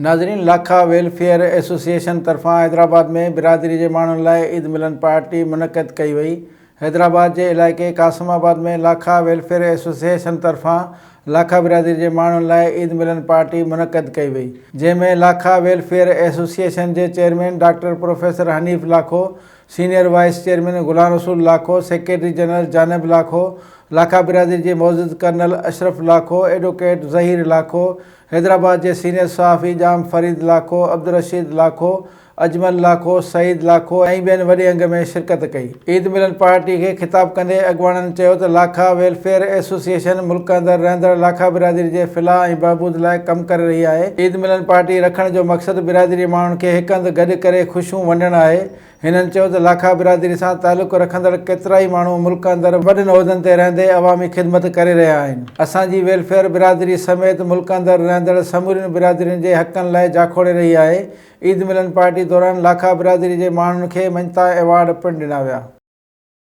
ناظرين Lakha welfare association طرفان حيدرآباد ۾ برادري جي ماڻهن لاء عيد ملن پارٽي منعقد ڪئي وئي. حيدرآباد جي علائقي قاسم آباد ۾ لاکا ويلفيئر ايسوسيئيشن طرفان لاکا برادري جي ماڻهن لاء عيد ملن پارٽي منعقد ڪئي وئي جنهن ۾ لاکا ويلفيئر ايسوسيئيشن جي chairman doctor professor Hanif Lakho, senior vice chairman Ghulam Rasool Lakho, secretary general Janib Lakho, Lakha برادري جي معزز ڪرنل اشرف لاکو، ايڊووڪيٽ ظهير لاکو، حيدرآباد جي سينيئر صحافي ڄام فريد لاکو، عبدالرشيد لاکو، اجمل لاکو، سعيد لاکو ۽ ٻين وڏي انگ ۾ شرڪت ڪئي. عيد ملن پارٽي کي خطاب ڪندي اڳواڻن چيو ته لاکا ويلفيئر ايسوسيئيشن ملڪ اندر رهندڙ لاکا برادري جي فلاح ۽ بهبود لاء ڪم ڪري رهي آهي، عيد ملن پارٽي رکڻ جو مقصد برادري جي ماڻهن کي هڪ هنڌ گڏ ڪري خوشيون ونڊڻ آهي، هنن چيو ته لاکا برادري سان تعلق رکندڙ ڪيترائي ماڻهو ملڪ اندر وڏن عهدن تي رهندي عوامي خدمت ڪري رهيا آهن، اسان جي ويلفيئر برادري سميت ملڪ اندر رهندڙ سمورين برادرين جي حقن لاء جاکوڙي رهي آهي، عيد ملن پارٽي دوران لاکا برادري جي ماڻهن کي مڃتا ايوارڊ پڻ ڏنا ويا.